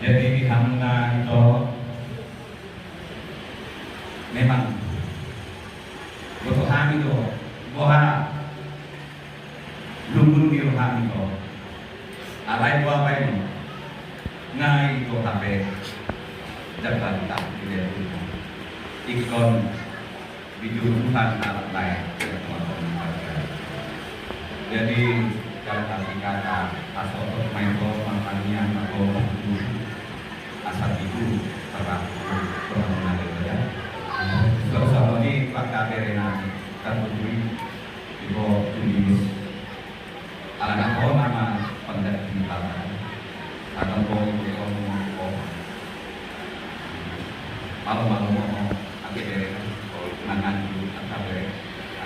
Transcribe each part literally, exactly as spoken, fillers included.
Jadi di hamuna ito memang boto hami do boha lungun ni rohami do. Alai boha baen ngai do hape jabanta di lebu ingkon Bijur Tuhan alat lae. Jadi dalam arti kata, asotot main do martangiang atau asa itu terang terang ada ya. Suasana ini maka berenang tertutup ibu tulis. Alana ho nama pangganti bapa. Akan ho ibu ho. Malu malu ho. Ake bere kan. Mangan dulu aka bere.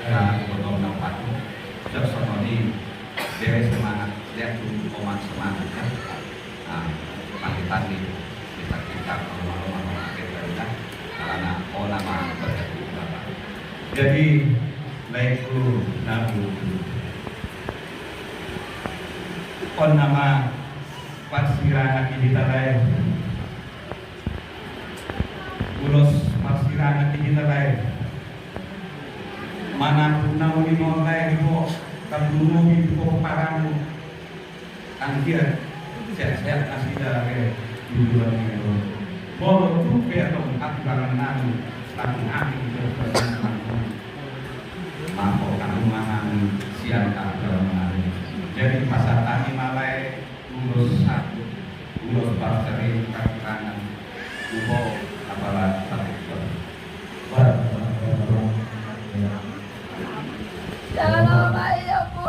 Aka ibu ho na patu. Suasana ini bere semangat. Lihat dulu omak semangat ya. Nah, pagi-pagi kita kita malu malu malu ake bere kan. Alana ho nama pangganti bapa. Jadi baik tu nabu. On nama parsirangap di hita lae. Ulos parsirangap di hita lae. Mana pun nauli no lae di bo, kaburu di bo paramu. Anggiat sehat-sehat nasida ke tujuan itu. Molo tu pe atau aturan nanu, tapi kami ke tujuan nanu. Mako kamu mahami sian aturan nanu. Jadi pasal kami malai ulos satu, ulos pasal ini kakurangan. Ubo apala satu. Jangan lupa ya, Bu.